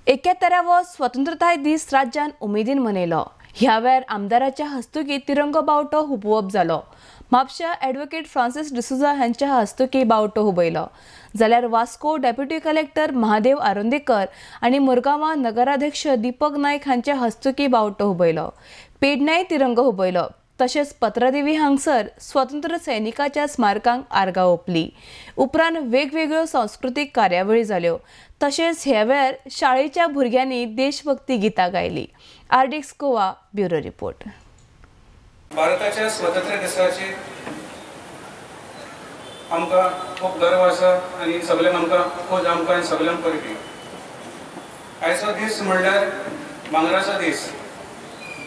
71वो स्वतंत्रताय दीस राज्यान उमेदीन मनयलो. ह्या वेळार आमदाराच्या हस्तुकी तिरंगो बावटो हुबोवप जालो. म्हापशा ॲडव्होकेट फ्रांसिस डिसोझा हांच्या हस्तुकी बावटो हुबयलो. जाल्यार वास्को डेप्युटी कलेक्टर महादेव आरोंदेकर आनी मुरगांवां नगराध्यक्ष दीपक नायक हांच्या हस्तुकी बावटो हुबयलो. पेडण्याय तिरंगो हुबयलो. तशेंच पत्रादेवी हांगसर स्वतंत्र सैनिकाच्या स्मारकांक आर्गां ओंपली. उपरांत वेगवेगळ्यो सांस्कृतीक कार्यावळी जाल्यो. तशेंच ह्या वेळार शाळेच्या भुरग्यांनी देशभक्ती गितां गायली. RDX Goa bureau report. भारताच्या स्वतंत्र दिसाची आमकां खूब गर्व आसा आनी सगळ्यांक आमकां खूब आमकां आनी सगळ्यांक परबी. आयचो दीस म्हणल्यार भांगराचो दीस.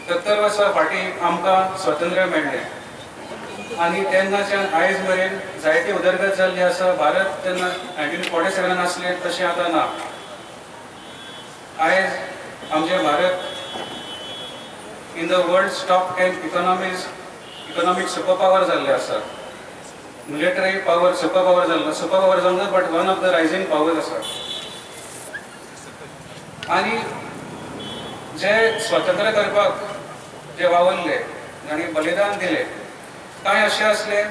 70 वर्सां फाटीं आमकां स्वातंत्र्य मेळ्ळें आनी तेन्नाच्यान आयज मेरेन जायती उदरगत जाल्ली आसा. भारत तेन्ना 1947 आसलें तशें आतां ना. आयज आमचें Bharat in the world's top 10 economic super power जाल्ले आसा. मिलिटरी पावर सुपर पावर जाल्लो, सुपर पावर जावंक ना, but one of the rising power आसा. आनी जे स्वतंत्र करपाक जे वावरले आनी बलिदान दिले, कांय अशे आसले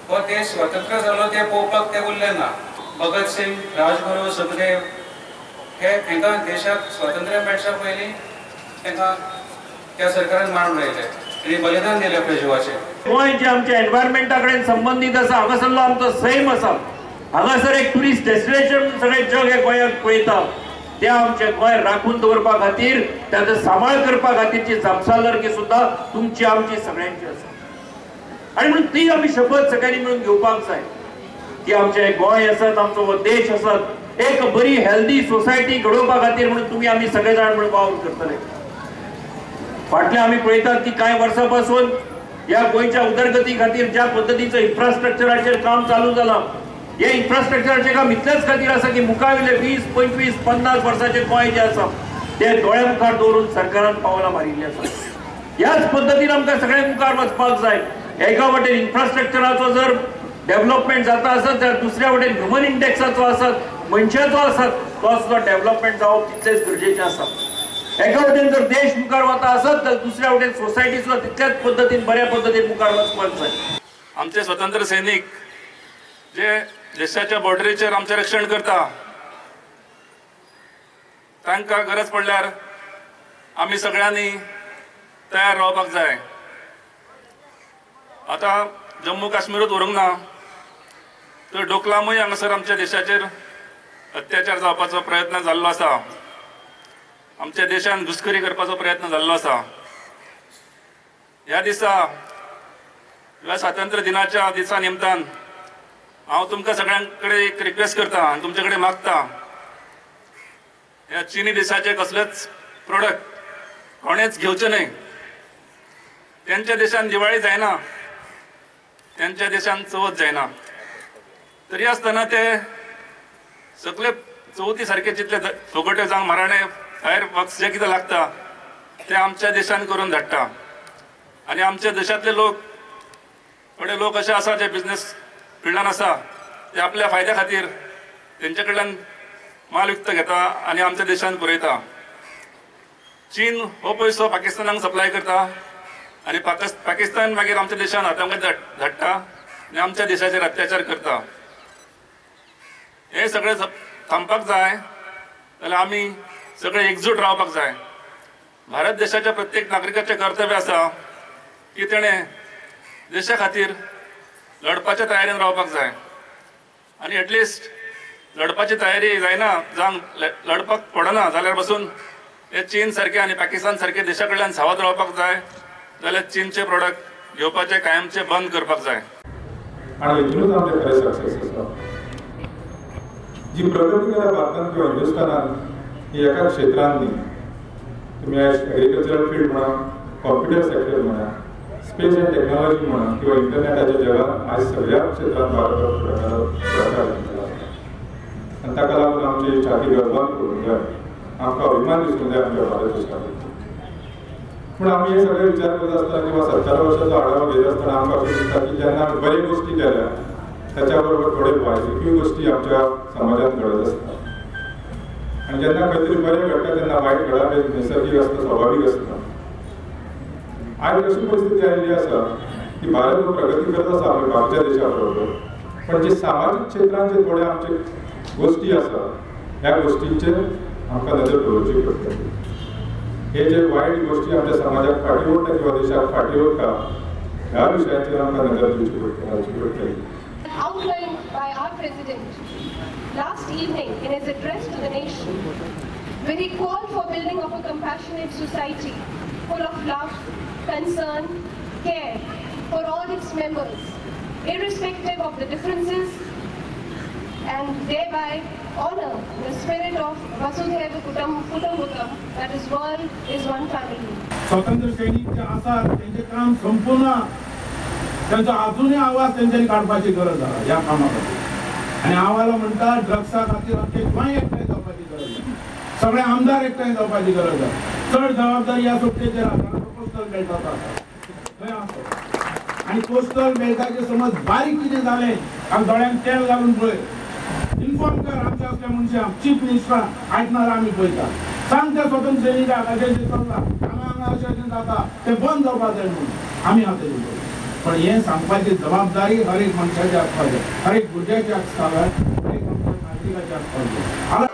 हो देश स्वतंत्र जालो ते पळोवपाक ते उरले ना. भगत सिंग, राजगुरू, सुखदेव हे हांकां देशाक स्वातंत्र्य मेळच्या पयलीं तांकां त्या सरकारान मारून उडयले आनी बलिदान दिलें आपल्या जिवाचें. गोंय जें आमच्या एनवायरमेंटा कडेन संबंदीत आसा, हांगासरलो आमचो सैम आसा, हांगासर एक ट्युरिस्ट डेस्टिनेशन सगळें जग हे गोंयाक पळयता. ते आमचें गोंय राखून दवरपा खातीर, ताचो सांबाळ करपा खातीरची जापसालदारकी सुद्दां तुमची आमची सगळ्यांची आसा. आनी म्हणून ती आमी शपथ सगळ्यांनी मेळून घेवपाक जाय की आमचें गोंय आसत, आमचो हो देश आसत, एक बरी हेल्दी सोसायटी घडोवपा खातीर म्हणून तुमी आमी सगळे जाण म्हणून वावर करतले. फाटले आमी पळयतात की कांय वर्सां पासून ह्या गोंयच्या उदरगती खातीर ज्या पद्दतीचो इन्फ्रास्ट्रक्चराचेर काम चालू जालां, हे इन्फ्रास्ट्रक्चराचें काम इतलेंच खातीर आसा की मुखावयले 20, 25, 50 वर्साचें गोंय जें आसा तें दोळ्या मुखार दवरून सरकारान पावलां मारिल्लीं आसा. ह्याच पद्दतीन आमकां सगळ्यां मुखार वचपाक जाय. एका वटेन इन्फ्रास्ट्रक्चराचो जर डेव्हलपमेंट जाता आसत जाल्यार दुसऱ्या वटेन ह्युमन इंडेक्साचो आसत, मनशाचो आसत, तो सुद्दां डेव्हलपमेंट जावप तितलेंच गरजेचें आसा. एका वटेन जर देश मुखार वता आसत तर दुसऱ्या वटेन सोसायटी सुद्दां तितल्याच पद्दतीन बऱ्या पद्दतीन मुखार वचपाक जाय. आमचे स्वतंत्र सैनीक जे देशाच्या बॉर्डरीचेर आमचें रक्षण करता, तांकां गरज पडल्यार आमी सगळ्यांनी तयार रावपाक जाय. आतां जम्मू काश्मीरूच उरूंक ना तर डोकलामूय हांगासर आमच्या देशाचेर अत्याचार जावपाचो प्रयत्न जाल्लो आसा. आमच्या देशान घुसखोरी करपाचो प्रयत्न जाल्लो आसा. ह्या दिसा, ह्या स्वातंत्र्य दिनाच्या दिसा निमतान हांव तुमकां सगळ्यां कडेन एक रिक्वेस्ट करता आनी तुमचे कडेन मागता, ह्या चिनी देशाचे कसलेच प्रोडक्ट कोणेच घेवचे न्हय. त्यांच्या देशान दिवाळी जायना, त्यांच्या देशान चवथ जायना, तरी आसतना ते सगळे चवथी सारके जितले फोगोट्यो जावं मराणे फायर वर्क्स जे कितें लागता ते आमच्या देशान करून धाडटा. आनी आमच्या देशांतले लोक, थोडे लोक अशे आसा जे बिजनेस फिल्डान आसा, ते आपल्या फायद्या खातीर तेंच्या कडल्यान माल विकतो घेता आनी आमच्या देशान पुरयता. चीन हो पयसो पाकिस्तानाक सप्लाय करता आनी पाकिस्तान मागीर आमच्या देशान आतंकवादी धाडटा आनी आमच्या देशाचेर अत्याचार करता. हे सगळें थांबपाक जाय जाल्यार आमी सगळे एकजूट रावपाक जाय. भारत देशाच्या प्रत्येक नागरिकाचें कर्तव्य आसा की तेणें देशा खातीर लढपाच्या तयारेन रावपाक जाय. आनी एटलिस्ट लढपाची तयारी जायना, जावं लढपाक पडना जाल्यार बसून हे चीन सारके आनी पाकिस्तान सारके देशा कडल्यान सावध रावपाक जाय. जाल्यार चीनचे प्रोडक्ट घेवपाचे कायमचे बंद करपाक जाय. आनी हितूनच आमचें खरें सक्सेस आसा. जी प्रगती केल्या भारतान किंवा हिंदुस्थानान ही एका क्षेत्रान न्ही. तुमी आयज एग्रीकल्चरल फिल्ड म्हणा, कॉम्प्युटर सेक्टर म्हणा, स्पेस अँड टेक्नॉलॉजी म्हणा किंवा इंटरनॅटाच्या जगात आयज सगळ्या क्षेत्रांत भारत फुडाकार घेतला आनी ताका लागून आमची छाती गर्वान करूंक जाय, आमकां अभिमान दिसूंक जाय आमच्या भारत देशा. पूण आमी हे सगळे विचार करत आसतना किंवा 70 वर्साचो आढावा घेत आसतना आमकां अशें दिसता की जेन्ना आमी बऱ्यो गोश्टी केल्या त्याच्या बरोबर थोडे वायटूय गोष्टी आमच्या समाजात घडत असतात. आनी जेन्ना खंय तरी बरें घडटा तेन्ना वायट घडप हें नैसर्गीक आसता, स्वाभावीक आसता. आयज अशी परिस्थिती आयिल्ली आसा की भारत हो प्रगती करत आसा आपल्या बाकीच्या देशा बरोबर, पण जे सामाजीक क्षेत्रांत जे थोडे आमचे गोश्टी आसा ह्या गोश्टींचेर आमकां नदर दवरची पडटली. हे जे वायट गोश्टी आमच्या समाजाक फाटीं ओडटा किंवा देशाक फाटीं ओडटा ह्या विशयाचेर आमकां नदर दिवची पडटली. Outlined by our President last evening in his address to the nation, where he called for building of a compassionate society full of love, concern, care for all its members, irrespective of the differences, and thereby honor the spirit of Vasudhaiva Kutumbakam, that is, world is one family. स्वतंत्र सैनिक जे आसात त्यांचे काम संपूर्ण त्यांचा अजूनही आवाज त्यांच्यानी काडपाची गरज आसा ह्या कामा खातीर. आनी आवाला म्हणटा ड्रग्सा खातीर आमचे गोंय एकठांय जावपाची गरज आसा, सगळे आमदार एकठांय जावपाची गरज आसा. चड जबाबदारी ह्या सुट्टेचेर आसा, कोस्टल बेल्टाचो आसा थंय आसा. आनी कोस्टल बेल्टाचे समज बारीक कितें जालें आनी दोळ्यांक तेल घालून पळय, इन्फॉर्म कर आमच्या असल्या मनशांक, चीफ मिनिस्टरांक आयकणार आमी पळयता, सांग त्या स्वतंत्र सैनिकाक अशें अशें चल्लां, हांगा हांगा अशें अशें जाता, तें बंद जावपाक जाय म्हणून आमी आतां तेजें. पण हें सांगपाची जबाबदारी हर एक मनशाची आसपाक जाय, हर एक भुरग्याची आसपाक जाय, हर एक आमच्या नागरिकाची आसपाक जाय.